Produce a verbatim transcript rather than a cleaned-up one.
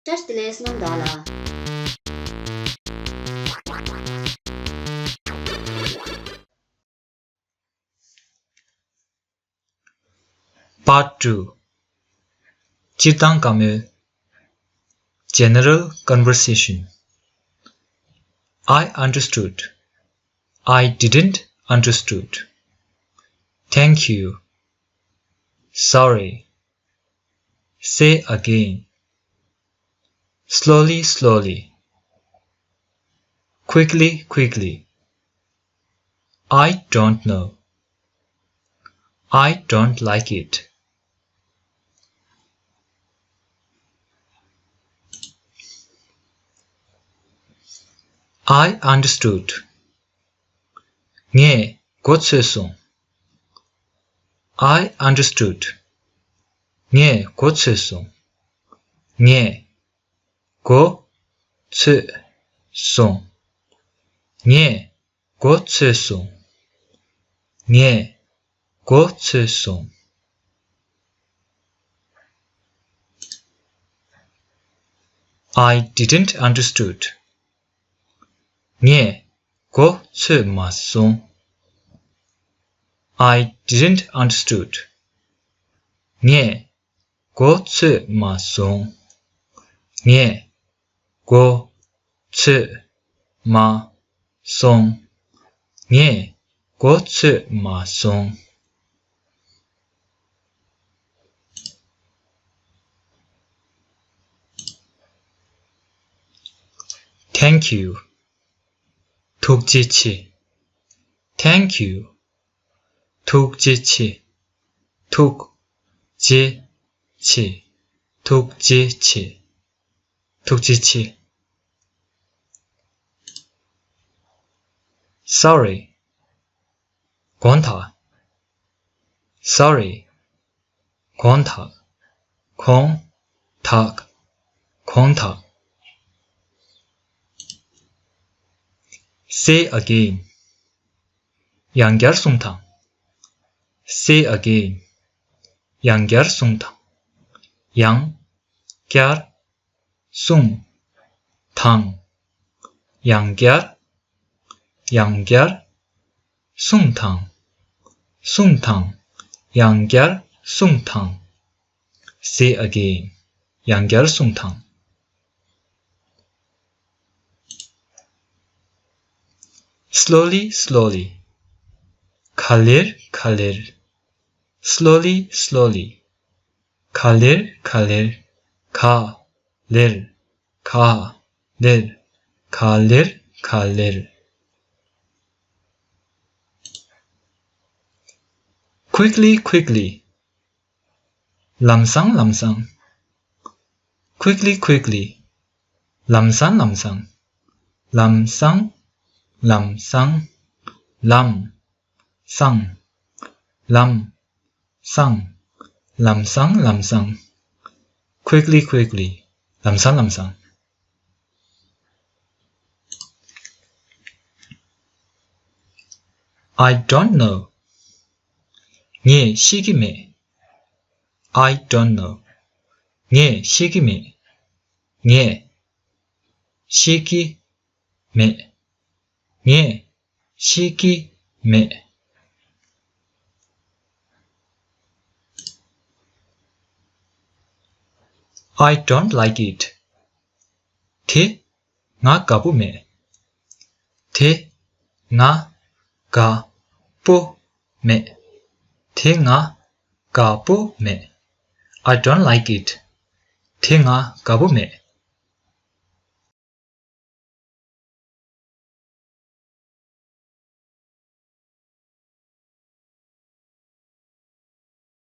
བཀྲ་ཤིས་བདེ་ལེགས་སྨོན་འདོགས་ལ། Part two. སྤྱིར་བཏང་བཀའ་མོལ། General conversation. I understood. I didn't understood. Thank you. Sorry. Say again. Slowly, slowly. Quickly, quickly. I don't know. I don't like it. I understood. ངས་གོ་ཚོད་སོང་། I understood. ངས་གོ་ཚོད་སོང་། ངས་གོ་ཚོད་སོང་། ངས་གོ་ཚོད་སོང་། ངས་གོ་ཚོད་སོང་། I didn't understood. ངས་གོ་ཚོད་མ་སོང་། I didn't understood. ངས་གོ་ཚོད་མ་སོང་། ངས་གོ་ཚོད་མ་སོང་། ངས་གོ་ཚོད་མ་སོང་། Thank you. ཐུགས་རྗེ་ཆེ། Thank you. ཐུགས་རྗེ་ཆེ། ཐུགས་རྗེ་ཆེ། ཐུགས་རྗེ་ཆེ། ཐུགས་རྗེ་ཆེ། Sorry. དགོངས་དག། Sorry. དགོངས་དག། དགོངས་དག། དགོངས་དག། Say again. ཡང་བསྐྱར་གསུངས་དང་། Say again. ཡང་བསྐྱར་གསུངས་དང་། ཡང་བསྐྱར་གསུངས་དང་། ཡང་བསྐྱར། ཡང་བསྐྱར་གསུངས་དང་། གསུངས་དང་། ཡང་བསྐྱར་གསུངས་དང་། Say again. ཡང་བསྐྱར་གསུངས་དང་། Slowly, slowly. ག་ལེར་ག་ལེར། Slowly, slowly. ག་ལེར་ག་ལེར། ག་ལེར། ག་ལེར། ག་ལེར་ག་ལེར། Quickly, quickly. ལམ་སང་ལམ་སང་། Quickly, quickly. ལམ་སང་ལམ་སང་། ལམ་སང་ལམ་སང་། ལམ་སང་། ལམ་སང་། ལམ་སང་ལམ་སང་། Quickly, quickly. ལམ་སང་ལམ་སང་། I don't know. ངས་ཤེས་ཀྱི་མེད། I don't know. ངས་ཤེས་ཀྱི་མེད། ངས་ཤེས་ཀྱི་མེད། ངས་ཤེས་ཀྱི་མེད། I don't like it. དེ་ང་དགའ་པོ་མེད། དེ་ང་དགའ་པོ་མེད། དེ་ང་དགའ་པོ་མེད། I don't like it. དེ་ང་དགའ་པོ་མེད།